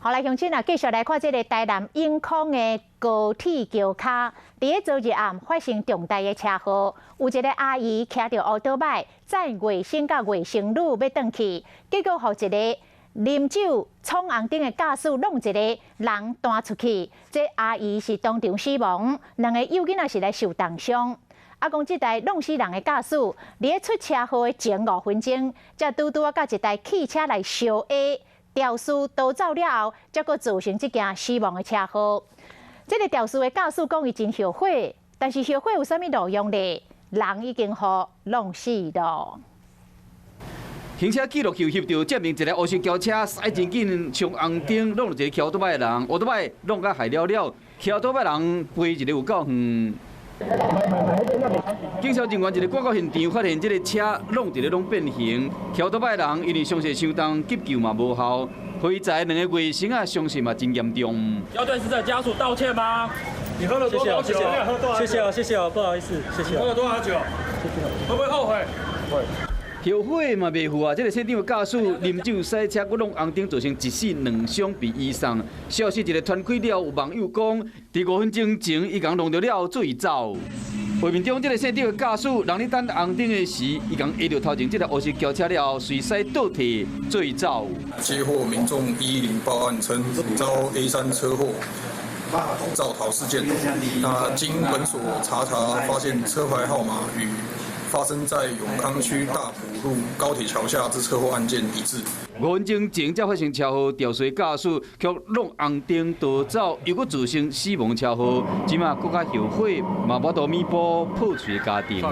好來，鄉親啊，繼續來看這个台南永康的高鐵橋跤，佇咧昨日暗發生重大的車禍，有一个阿姨騎著烏多擺載外甥佮外甥女欲轉去，結果予一个啉酒闖紅燈的駕駛弄一个人彈出去，這阿姨是當場死亡，兩个幼囡仔是來受重傷。啊，講這台弄死人的駕駛，佇咧出車禍的前5分鐘，才拄拄仔佮一台汽車來相挨。肇事逃走了後，才閣造成這件死亡的車禍。這个肇事的駕駛講伊真後悔，但是後悔有啥物路用咧？人已經予弄死囉。行車記錄器翕著，證明一个烏色轎車駛真緊，衝紅燈，弄著一个騎歐多擺的人，歐多擺弄甲害了了，騎歐多擺人飛一个有夠遠。警消人員一个趕到現場，發現這个車弄一个攏變形，騎歐多擺的人因為傷勢傷重，急救嘛無效，回在兩个外甥仔傷勢嘛真嚴重。要對死者家屬道歉嗎？你喝了多少酒？謝謝啊，謝謝啊，不好意思，謝謝。喝了多少酒？會不會後悔？會。後悔嘛袂赴啊！這个現場的駕駛啉酒駛車，閣弄紅燈，造成一死兩傷被移送。消息一个傳開了，有網友講，佇5分鐘前，伊共弄著了後走。畫面中，這个現場的駕駛，人咧等紅燈的時，伊共挨著頭前這台烏色轎車了後，隨駛倒退追走。接獲民眾110報案稱遭 A3車禍肇逃事件，那經本所查查發現車牌號碼與發生在永康區大埔路高鐵橋下之車禍案件一致。5分鐘前才發生車禍，肇事駕駛卻弄紅燈逃走，又閣造成死亡車禍，這馬閣較後悔，嘛無法度彌補破碎的家庭。